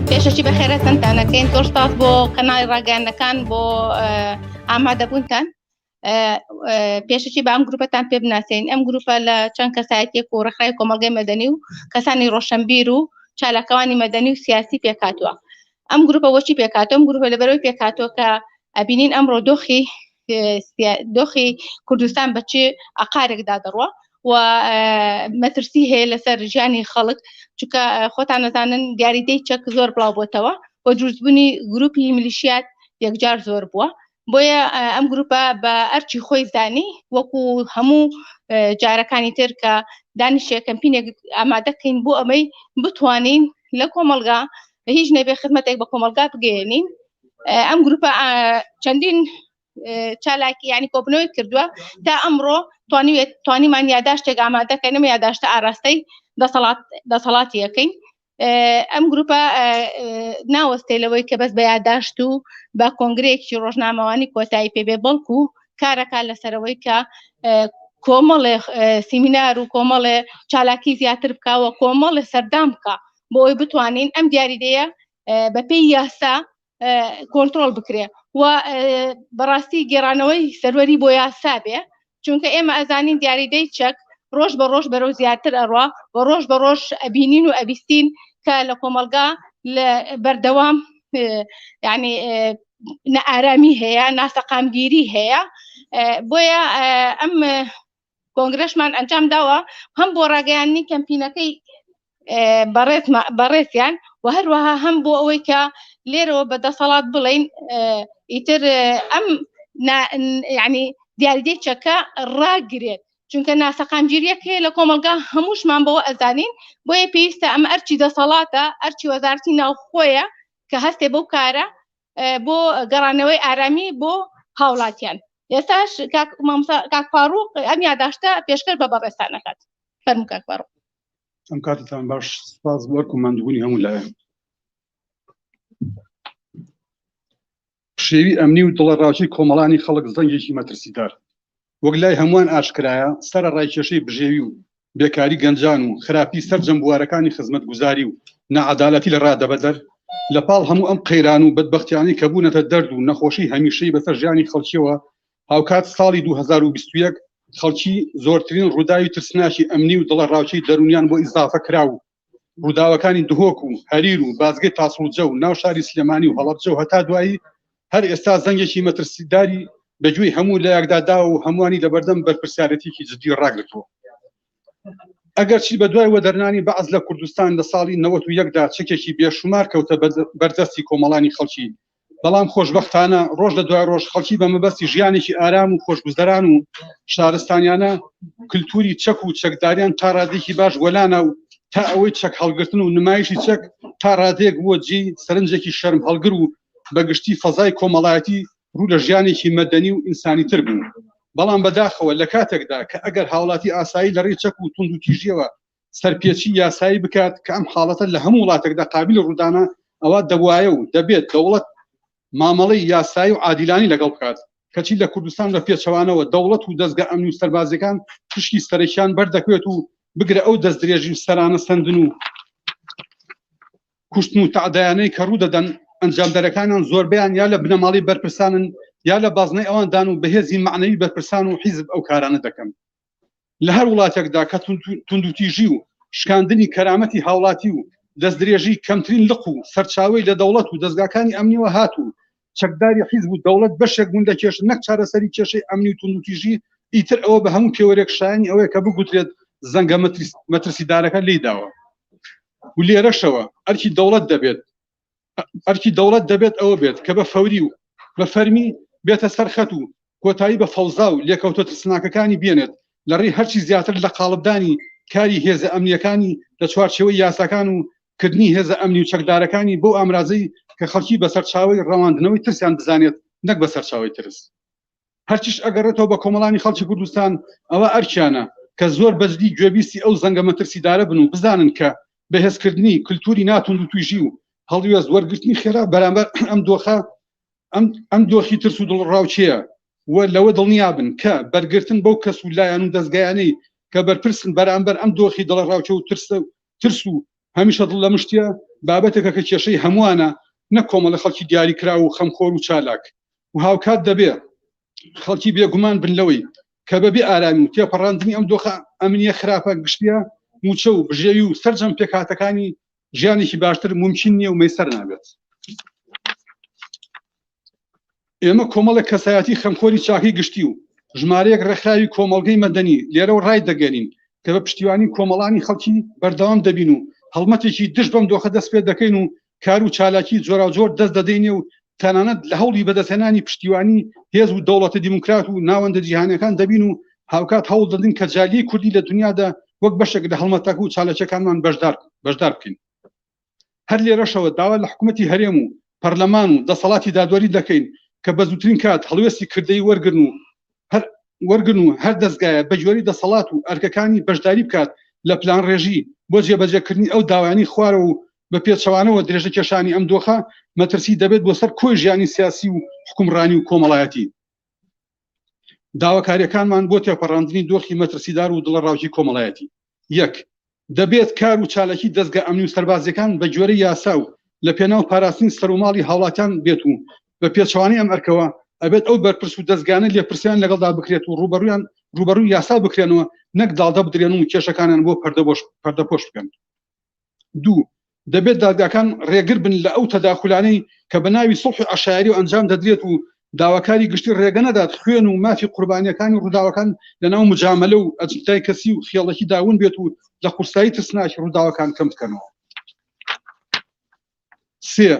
پێشەکی بەخێرەتەنتانەکەین زۆر سپاس بۆ کەناڵی ڕاگەیاندنەکان بۆ ئامادەبوونتان پێشەکی بە ئەم گروپەتان پێ بناسین ئەم گروپە لە چەند کەسایەتێک و ڕێکخراوی کۆمەڵگەی مەدەنی و کەسانی ڕۆشنبیر و چالاکەوانی مەدەنی و سیاسی پێکهاتووە ئەم گروپە وەچی پێکهاتووە ئەم گروپە لەبەرەوەی پێکهاتووە کە ئەبینین ئەمڕۆ دۆخی دۆخی کوردستان بە چی ئاقارێکدا دەڕوە و مەترسی هەیە لەسەر ژیانی خەڵک چونکە خۆتان نەزانن دیاریدەی چەک زۆر بڵاو بۆتەوە و دروستبوونی گروپی میلیشیات یەکجار زۆر بووە بۆیە ئەم گروپە بە ئەرچی خۆی زانی وەکو هەموو جارەکانی تر کە دانیشێ کەمپینێک ئامادەکەین بۆ ئەمەی بتوانین لە کۆمەڵگا هیچ نەبێ خزمەتێک بە کۆمەڵگا بگەێنین ئەم گروپە چەندین چالاکی ینی کۆبنەوەی کردووە تا ئەمڕۆ توانیوێت توانیمان یاداشتێک ئامادەکەین ئەم یاداشتە ئاراستەی دەسەڵات دەسەڵاتی یەکەین ئەم گروپە ناوەستێ لەوەی کە بەس بە یاداشت و بە کۆنگرەیەکی ڕۆژنامەوانی کۆتایی پێبێ بەڵکو کارەکە لەسەرەوەی کە کۆمەڵێ سیمینار و کۆمەڵێ چالاکی زیاتر بکەوە کۆمەڵێ سەردان بکە بۆ ئەوی بتوانین ئەم دیاریدەیە بەپێی یاسا کۆنتترۆل بکرێ و بەڕاستی گێڕانەوەی سەروەری بۆ یاسا بێ چونکە ئێمە ئەزانین دیاریدەی چەک ڕۆژ بە ڕۆژ بەرەو زیاتر ئەڕوا و ڕۆژ بە ڕۆژ ئەبینین و ئەبیستین کە لە کۆمەلگا لە بەردەوام ینی نەئارامی هەیە ناسەقامگیری هەیە بۆیە ئەم کۆنگرەشمان ئەنجام داوە هەم بۆ ڕاگەیاندنی کەمپینەکەی بەڕێزیان و هەروەها هەم بۆ ئەوەی کە لێرەوە بە دەسەڵات بڵین ئیتر ئەم ینی دیاریدەی چەکە ڕاگرێت چونکە ناسەقامگیریەک هەیە لە کۆمەلگا هەمووشمان بەوە ئەزانین بۆیە پێویستە ئەمە ئەرچی دەسەڵاتە ئەرچی وەزارتی ناوخۆیە کە هەستێ بەو کارە بۆ گەڕانەوەی ئارامی بۆ هاوڵاتیان ئێستاش کاک فاڕوق ئەم یاداشتە پێشکەش بە بەڕێزتان ئەکات فەرموو کاک فاڕوق. ئەم کاتتان باش سپاس بۆ ئەرک و ماندووبوونی هەموو لایەن. پشێوی ئەمنی و دڵەڕاوکێی کۆمەڵانی خەڵک زەنگێکی مەترسیدار وەک لای هەمووان ئاشکرایە، سەرەڕای کێشەی بژێوی و بێکاری گەنجان و خراپی سەرجەم بوارەکانی خزمەتگوزاری و ناعەدالەتی لە ڕادەبەدەر، لە پاڵ هەموو ئەم قەیران و بەدبەختیانەی کە بوونەتە دەرد و نەخۆشی هەمیشەیی بەسەر ژیانی خەڵکیەوە، هاوکات ساڵی 2021 خەڵکی زۆرترین ڕووداوی ترسناکی ئەمنی و دڵەڕاوکێی دەروونیان بۆ ئیزافە کرا و ڕووداوەکانی دهۆک و هەریر و بازگەی تاسڵوجە و ناو شاری سلێمانی و هەڵەبجە و هەتا دوایی هەر ئێستا زەنگێکی مەترسیداری بە گوێی هەموو لایەکدا داوە و هەمووانی لەبەردەم بەرپرسیارێتیکی جدی ڕاگرتووە. ئەگەرچی بە دوای وەدەرنانی بەعس لە کوردستان لە ساڵی 91 دا چەکێکی بێشومار کەوتە بەردەستی کۆمەڵانی خەڵکی بەڵام خۆشبەختانە ڕۆژ لە دوای ڕۆژ خەڵکی بە مەبەستی ژیانێکی ئارام و خۆشگوزەران و شارستانیانە کلتوری چەک و چەکداریان تا ڕادێکی باش وەلانا و تا ئەوەی چەک هەڵگرتن و نمایشی چەک تا ڕادەیەک بووە جێی سەرنجێکی شەرم هەڵگر و بەگشتی فەزای کۆمەڵایەتی ڕوو لە ژیانێکی مەدەنی و ئینسانی تر بوو بەڵام بەداخەوە لە کاتێکدا کە ئەگەر هاوڵاتی ئاسایی لە ڕێی چەک و توندوتیژیەوە سەرپێچی یاسایی بکات کە ئەم حاڵەتە لە هەموو وڵاتێکدا قابلی ڕوودانە ئەوا دەبوایە و دەبێت دەوڵەت مامەڵەی یاسایی و عادیلانی لەگەڵ بکات کەچی لە کوردستان بە پێچەوانەوە دەوڵەت و دەزگا ئەمنی و سەربازیەکان پشکی سەرەکیان بەردەکەوێت و بگرە ئەو دەستدرێژی و سەرانە سەندن و کوشتن و تەعدایانەی کە ڕوودەدەن ئەنجامدەرەکانیان زۆربەیان یا لە بنەماڵەی بەرپرسانن یا لە بازنەی ئەواندان و بەهێزی مەعنەوی بەرپرسان و حیزب ئەو کارانە دەکەن. لە هەر وڵاتێکدا کە توندوتیژی و شکاندنی کەرامەتی هاوڵاتی و دەستدرێژی کەمترین لق و سەرچاوەی لە دەوڵەت و دەزگاکانی ئەمنیوە هات و چەکداری حیزب و دەوڵەت بەشێک بوون لە کێشە نەک چارەسەری کێشەی ئەمنی و توندوتیژی ئیتر ئەوە بە هەموو پێوەرێک شایانی ئەوەیە کە بگوترێت زەنگە مەترسیدارەکە لێی داوە و لێرەشەوە ئەرکی دەوڵەت دەبێت ئەرکی دەوڵەت دەبێت ئەوە بێت کە بە فەوری و بە فەرمی بێتە سەر خەت و کۆتایی بە فەوزا و لێکەوتە ترسناکەکانی بێنێت لە ڕێی هەرچی زیاتر لە قاڵبدانی کاری هێزە ئەمنییەکانی لە چوارچێوەی یاساکان و کردنی هێزە ئەمنی و چەکدارەکانی بەو ئامرازەی کە خەڵکی بە سەرچاوەی ڕەواندنەوەی ترسیان بزانێت نەک بە سەرچاوەی ترس. هەرچیش ئەگەڕێتەوە بە کۆمەڵانی خەڵکی کوردستان ئەوە ئەرکیانە کە زۆر بەجدی گوێبیستی ئەو زەنگە مەترسیدارە بن و بزانن کە بەهێزکردنی کلتوری ناتوندوتیژی و هەڵوێست وەرگرتنی خێرا بەرامبەر ئەم دۆخە ئەم ئەم دۆخی ترس و دڵڕاوکێیە. و لەوە دڵنیابن کە بەرگرتن بەو کەس و لایەن و دەزگایانەی کە بەرپرسن بەرامبەر ئەم دۆخی دڵەڕاوکێ و ترس و هەمیشە دڵ لە مشتیە، بابەتێکە کە کێشەی هەمووانە نەک کۆمەڵە خەڵکی دیاریکراو و خەمخۆر و چالاک و هاوکات دەبێ خەڵکی بێگومان بن لەوەی کە بەبێ ئارامی و تێپەڕاندنی ئەم دۆخە ئەمنییە خراپە گشتییە، مووچە و بژێوی و سەرجەم پێکهاتەکانی ژیانێکی باشتر مومکین نییە و مەیسەر نابێت. ئێمە کۆمەڵێک کەسایەتی خەمخۆری چاکەی گشتی و ژمارەیەک ڕێکخراوی کۆمەڵگەی مەدەنی لێرەوە ڕایدەگەیەنین کە بە پشتیوانی کۆمەڵانی خەڵکی بەردەوام دەبین و هەڵمەتێکی دژ بەم دۆخە دەست پێ دەکەین و کار و چالاکی جۆراوجۆر دەست دەدەینێ و تەنانەت لە هەوڵی بەدەستهێنانی پشتیوانی هێز و دەوڵەتە دیموکرات و ناوەندە جیهانیەکان دەبین و هاوکات هەوڵ دەدەین کە جالیەی کوردی لە دنیادا وەک بەشێک لە هەڵمەتەکە و چالاکیەکانمان بەشدار بکەین. هەر لێرەشەوە داوا لە حکومەتی هەرێم و پەرلەمان و دەسەڵاتی دادوەری دەکەین کە بە زووترین کات هەڵوێستی کردەیی وەرگرن و هەر وەرگرن و هەر دەزگایە بە گوێرەی دەسەڵات و ئەرکەکانی بەشداری بکات لە پلانڕێژی بۆ جێبەجێکردنی ئەو داوایانەی خوارەوە و بە پێچەوانەوە درێژەکێشانی ئەم دۆخە مەترسی دەبێت بۆ سەر کۆی ژیانی سیاسی و حکومڕانی و کۆمەڵایەتی. داواکارییەکانمان بۆ تێپەڕاندنی دۆخی مەترسیدار و دڵەڕاوکی کۆمەڵایەتی. یەک. دەبێت کار و چالاکی دەزگا ئەمنی و سەربازییەکان بە گوێرەی یاسا و لە پێناو پاراستنی سەروماڵی هاوڵاتیان بێت و بە پێچەوانەی ئەم ئەرکەوە ئەبێت ئەو بەرپرس و دەزگانە لێپرسیان لەگەڵدا بکرێت و ڕووبەڕوویان ڕووبەڕووی یاسا بکرێنەوە نەک داڵدە بدرێن و کێشەکانیان بۆ پەردەپۆش بکەن. دوو، دەبێت دادگاکان ڕێگر بن لە ئەو تەداخولانەی کە بە ناوی سوڵحی عەشایەریەوە ئەنجام دەدرێت و داواکاری گشتی ڕێگە نەدات خوێن و مافی قوربانیەکانی ڕووداوەکان لەناو مجامەلە و ئەجندای کەسی و خێڵەکیدا ون بێت و لە قورسایی ترسناکی ڕووداوەکان کەم بکەنەوە. سێ،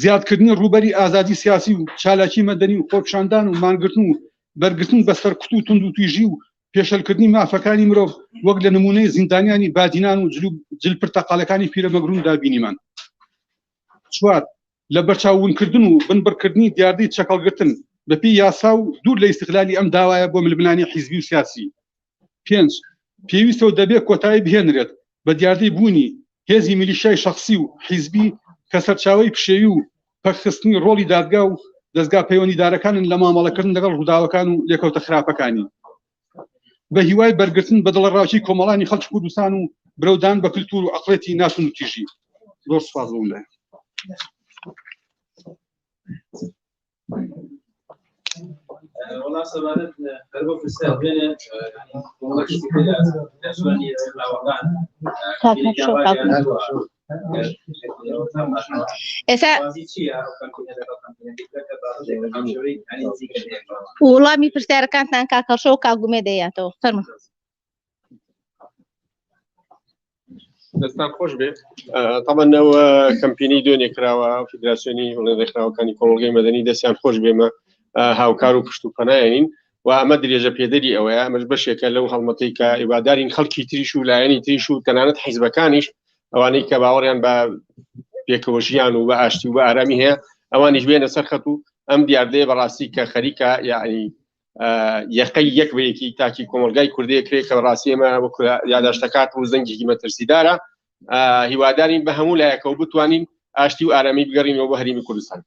زیادکردنی ڕووبەری ئازادی سیاسی و چالاکی مەدەنی و خۆپیشاندان و مانگرتن و بەرگرتن بە سەرکوت و توندوتیژی و پێشەلکردنی مافەکانی مرۆڤ وەک لە نمونەی زیندانیانی بادینان و جل پرتەقالەکانی پیرەمەگروندا بینیمان. چوار، لە بەرچاو ونکردن و بنبڕکردنی دیاردەی چەکهەڵگرتن بەپێی یاسا و دوور لە ئیستغلالی ئەم داوایە بۆ ململانێی حیزبی و سیاسی. پێنج، پێویستە و دەبێ کۆتایی بهێنرێت بە دیاردەی بوونی هێزی میلیشیای شەخسی و حیزبی کە سەرچاوەی پشێوی و پەکخستنی ڕۆڵی دادگا و دەزگا پەیوەندیدارەکانن لە مامەڵەکردن لەگەڵ ڕووداوەکان و لێکەوتە خراپەکانی. بە هیوای بەرگرتن بە دڵەڕاوکێی کۆمەڵانی خەڵکی کوردستان و برەودان بە کلتور و عەقڵێتی ناتوندوتیژی. زۆر سوپاس بۆ لایەن. وەڵا سەبارەت هەر بۆ پرسیار بێنێ ئێستا وڵامی پرسیارەکانتان کاک هەڵشۆ و کاک گومێ دەیاتەوە فەرموو. دەستان خۆش بێ تەبەن ئەوە کەمپینی دوێنێ کراوە فیدراسیۆنی بڵێن ڕێکخراوەکانی کۆمەڵگەی مەدەنی دەستیان خۆش بێمە هاوکار و پشت و پەنایین و ئەمە درێژە پێدەری ئەوەیە ئەمەش بەشێکە لەو هەڵمەتەی کە ئیوادارین خەڵکی تریش و لایەنی تریش و تەنانەت حیزبەکانیش ئەوانەی کە باوەڕیان بە پێکەوە ژیان و بە ئاشتی و بە ئارامی هەیە ئەوانیش بێنە سەر خەت و ئەم دیاردەیە بەڕاستی کە خەریکە یعنی یەقەی یەک بە یەکی تاکی کۆمەلگای کوردەیە کرێ کە بەڕاستی ئێمە وەکو یاداشتەکات و زەنگێکی مەترسیدارە هیوادارین بە هەموو لایەکەوە بتوانین ئاشتی و ئارامی بگەڕینەوە بۆ هەرێمی کوردستان.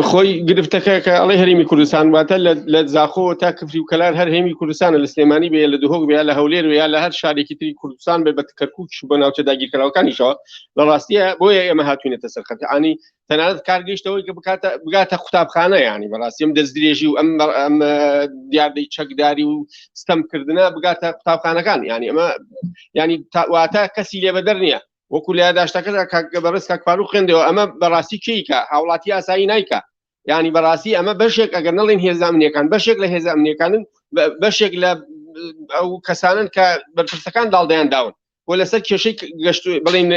خۆی گرفتەکە کە ئەڵێ هەرێمی کوردستان واتە لە زاخۆ تا کفری و کەلار هەر هەرێمی کوردستانە لە سلێمانی بێ لە دهۆک بێ لە هەولێر یا لە هەر شارێکی تری کوردستان بێ بە کەرکووکیش بە ناوچە داگیرکراوەکانیشەوە لە ڕاستیە بۆیە ئێمە هاتوینەتە سەر خەت عنی تەنانەت کار گەیشتەوەی کە بکاتە بگاتە قوتابخانە ینی بەڕاستی ئەم دەستدرێژی و ئەم ئەم دیاردەی چەکداری و ستەمکردنە بگاتە قوتابخانەکان ینی ئەمە ینی واتە کەسی لێبەدەر نییە وەکو لە یاداشتەکەدا کاک بەڕێز کاک فاروق خوێندەوە ئەمە بەڕاستی کێیکە هاوڵاتی ئاسایی نایکە ینی بەڕاستی ئەمە بەشێک ئەگەر نەڵێن هێزە ئەمنیەکان بەشێک لە هێزە ئەمنیەکانن بەشێک لە ئەو کەسانن کە بەرپرسەکان داڵدەیان داون بۆ لەسەر کێشەی گەشت بڵین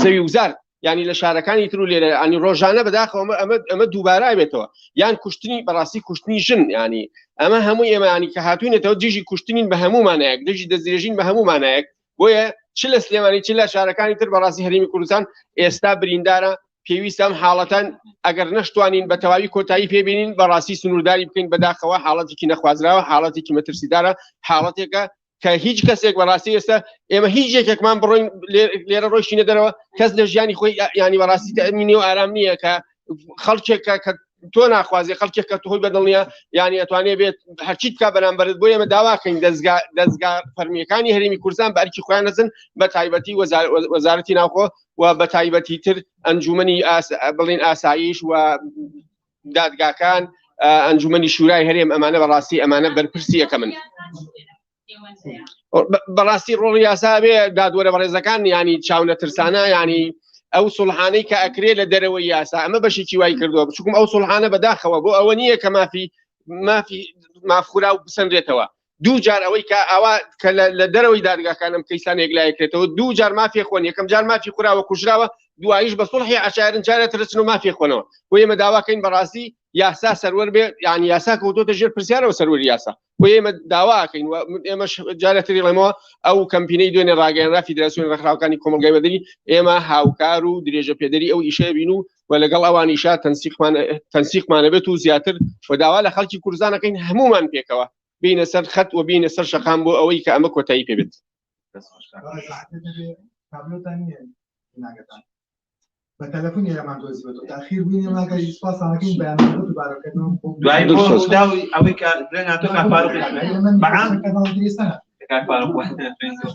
زەوی وزار ینی لە شارەکانی تر و لێرە ینی ڕۆژانە بەداخەوە ئەمە ئەمە دووبارە بێتەوە یان کوشتنی بەڕاستی کوشتنی ژن ینی ئەمە هەموو ئێمەانی کە هاتوینەتەوە دژی کوشتنین بە هەموو مانایەک دژی دەستدرێژین بە هەموو مانایەک بۆیە چ لە سلێمانی چ لە شارەکانی تر بەڕاستی هەرێمی کوردستان ئێستا بریندارە. پێویستە ئەم حاڵەتان ئەگەر نەشتوانین بە تەواوی کۆتایی پێبینین بەڕاستی سنوورداری بکەین. بەداخەوە حاڵەتێکی نەخوازراوە، حاڵەتێکی مەترسیدارە، حاڵەتێکە کە هیچ کەسێک بەڕاستی ئێستا ئێمە هیچ یەکێکمان بڕۆین لێرە ڕۆیشتینە دەرەوە کەس لە ژیانی خۆی ینی بەڕاستی تەئمینی و ئارام نییە کە خەڵکێک کە تۆ ناخوازی خەڵکێک کە تۆی بەدڵنیە ینی ئەتوانێ بێت هەرچی بکە بەرامبەرت. بۆ ئێمە داواکەین دەستگا فەرمیەکانی هەرێمی کوردستان بە ئەرکی خۆیان نەزن، بە تایبەتی وەزارەتی ناوخۆ و بە تایبەتی تر ئەنجومنی بڵین ئاسایش و دادگاکان، ئەنجومنی شورای هەرێم. ئەمانە بەڕاستی ئەمانە بەرپرسی یەکەمن. بەڕاستی ڕۆڵی یاسا بێ دادوەرە بەڕێزەکان ینی چاونەترسانە، ینی ئەو سوڵحانەی کە ئەکرێ لە دەرەوەی یاسا ئەمە بەشێکی وای کردووە، بچکم ئەو سوڵحانە بەداخەوە بۆ ئەوە نییە کە مافی مافخورا و بسەنرێتەوە. دوو جار ئەوەی کە ئاوا کە لە دەرەوەی دادگاکانم کەیسان یەکلایەکرێتەوە، دوو جار مافی خۆن، یەکەم جار مافی خوراوە کوژراوە، دواییش بە سوڵحی عەشایرن جارێ ترچن و مافی خۆنەوە. بۆ ئێمە داواکەین بەڕاستی یاسا سەروەر بێ، یعنی یاسا کەوتۆتە ژێر پرسیارەوە سەروەری یاسا. بۆ ئێمە داواکەین و ئێمە جارێتری ڵێمەوە ئەو کەمپینەی دوێنێ ڕاگەیەنرا فیدراسیۆنی ڕێکخراوەکانی کۆمەڵگای مەدەنی، ئێمە هاوکار و درێژە پێدەری ئەو ئیشە بین و و لەگەڵ ئەوانیشا تەنسیقمانە بێت و زیاتر و داوا لە خەڵکی کوردستانەکەین هەمومان پێکەوە بینە سەر خەت و بینە سەر شەقام بۆ ئەوەی کە ئەمە کۆتایی پێبێت. بە تەلەفۆن ئێرەمان دۆزیوەتەوە تاخیر بووین ئێمە سپاسانەکەین بەیاننامە دووبارەکردنەوە. دوای بۆ ڕووداو ئەوەی کە دوێن هاتۆ کاک فاروق بەعام کاک فاروق. کاک فاروق بخوێنەوە.